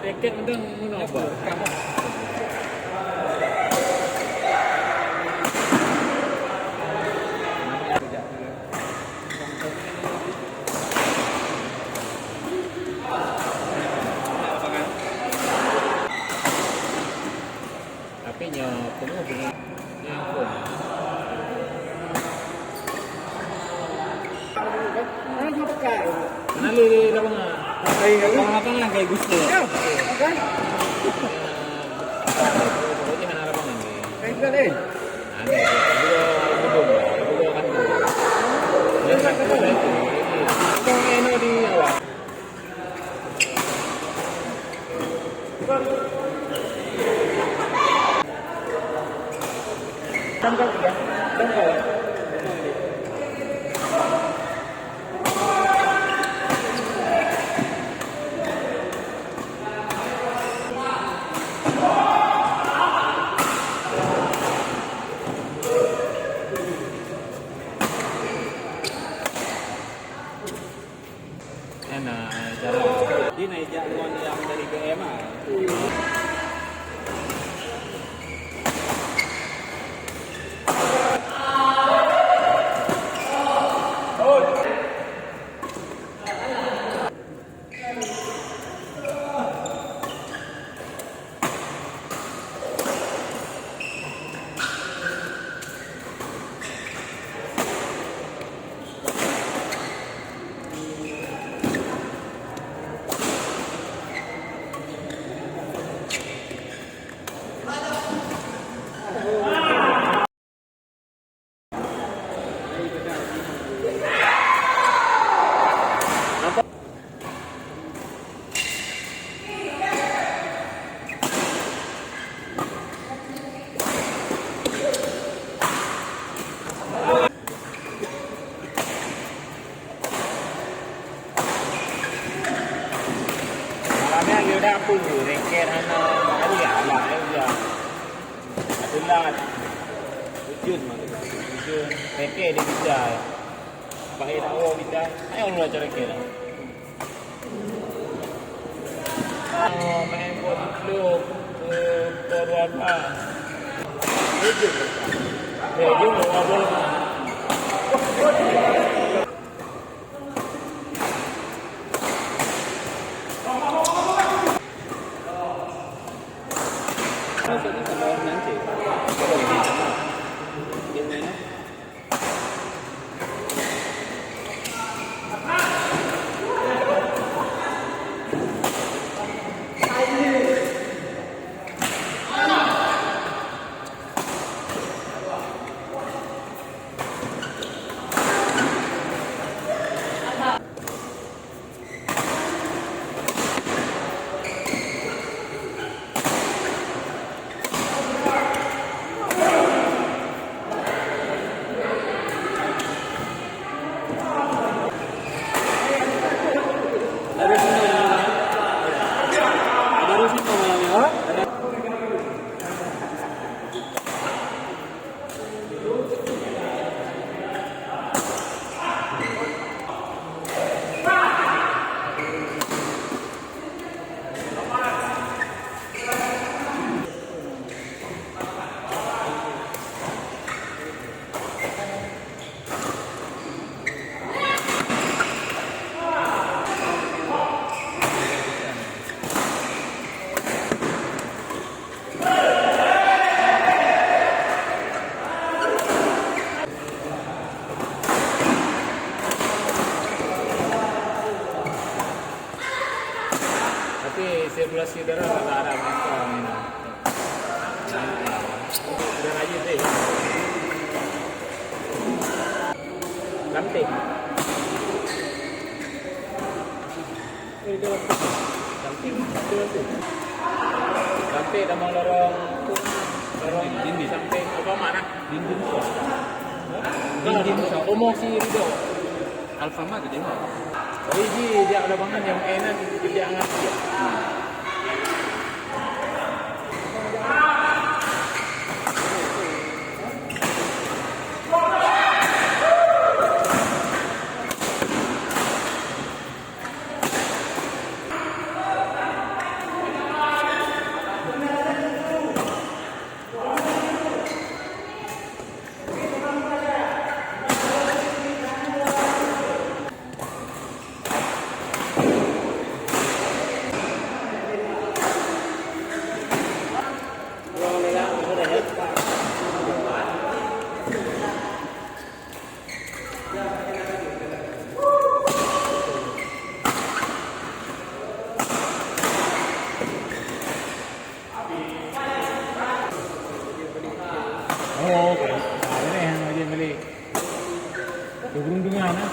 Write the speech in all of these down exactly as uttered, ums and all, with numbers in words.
Tiket mantong meunoe, Pak. Tapi nyoe peungeuh, peungeuh. Ya ampun. Mana le lapangan? Ai, ai. Lapangan, lapangan kayak Gus tu. Ya, kan? Berarti hana lapangan ni. Kayak gula deh. Hana, gula, gula kan. Ya, kan, kan. Kau eno di awak. Kan, ah, cara. Jadi, na ijak ngon nyang dari B M ah. Hana, hana, hana, hana. Itulah. Ujeuen mah. Ujeuen. Pekeh dia bisa. Pakai tahu bisa. Ayo, lu cari kira. Oh, main bola dulu. Eh, baru apa? Ujeuen. Eh, dia mau apa? Tapi sirkulasi darah agak arah mereka ni. Udah raya deh. Lam teh. Sampai, sampai sama lorong, lorong dinding. Sampai apa mana? Dinding. Dinding. Promosi Ridho. Alfamart tadi mah. Jadi dia ada bangan yang enak dia ngasih. Oh, oke. Nah, ini yang lagi beli. Keberuntungan, eh.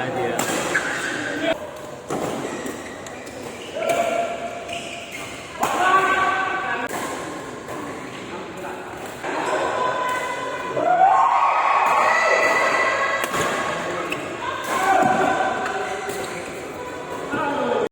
Idea.